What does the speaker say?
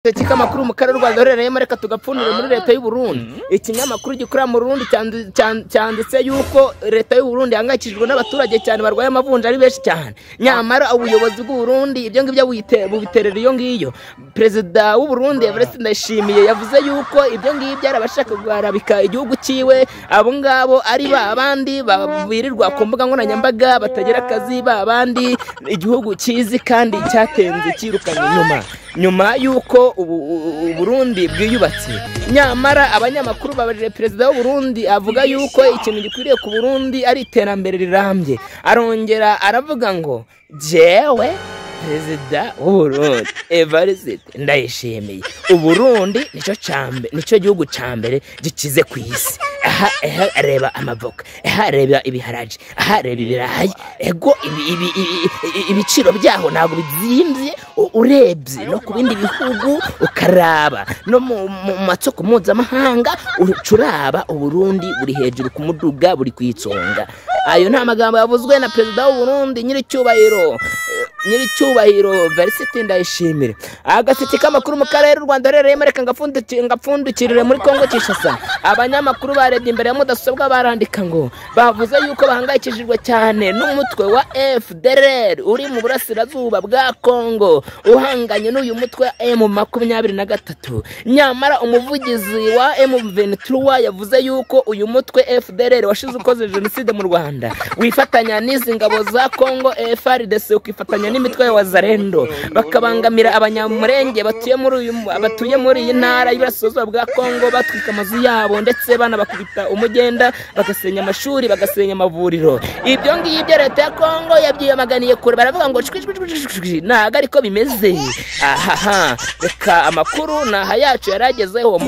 Amakuru mu karere u Rwanda ruherereyemo, reka tugapfundure muri leta y'u Burundi. Ikinyamakuru gikorera mu Burundi cyanditse yuko leta y'u Burundi ihangayikishijwe n'abaturage cyane barwaye amavunja ari benshi cyane. Nyamara ubuyobozi bw'u Burundi ibyo ngibyo bubiterera iyo ngiyo. Perezida w'u Burundi Evariste Ndayishimiye yavuze yuko ibyo ngibyo ari abashaka guharabika igihugu cyiwe, abo ngabo ari ba bandi birirwa ku mbuga nkoranyambaga batagira akazi, ba bandi igihugu kizi kandi cyatenze cyirukanye nyuma y'uko Burundi bwiyubatse. Nyamara abanyamakuru babajije perezida w'u Burundi, avuga yuko ikintu gikwiriye ku Burundi ari iterambere rirambye. Arongera aravuga ngo jewe perezida w'u Burundi Evariste Ndayishimiye, Uburundi nicyo gihugu ca mbere gikize ku isi. Aha reba amavoka, aha reba ibiharage, aha reba ibirayi. Ego ibiciro byaho ntabwo bizimvye urebye no ku bindi bihugu, ukaraba no mu masoko mpuzamahanga uraba Uburundi buri hejuru ku muduga, buri kwitsonga. Ayo nta magambo yavuzwe na perezida w'u Burundi nyiricyubahiro Evariste Ndayishimiye. Agaseke k'amakuru mu karere u Rwanda ruherereyemo, reka ngapfundikirire muri Kongo Kinshasa. Abanyamakuru barebye imbere ya mudasobwa barandika ngo bavuze yuko bahangayikishijwe cyane n'umutwe wa FDLR uri mu burasirazuba bwa Kongo uhanganye n'uyu mutwe wa M23. Nyamara umuvugizi wa M23 yavuze yuko uyu mutwe FDLR washize ukoze jenoside mu Rwanda, wifatanya n'izi ngabo za Kongo FARDC, ukifatanya n'imitwe ya Wazalendo, bakabangamira abanyamurenge batuye muri iyi ntara y'Iburasirazuba bwa Kongo, batwika amazu yabo ndetse banabakubita umugenda, bagasenya amashuri, bagasenya amavuriro. Ibyo ngibyo leta ya Kongo yabyiyamaganiye kure, baravuga ngo shwi ntago ariko bimeze. Ahaha, reka amakuru naha yacu yaragezeho.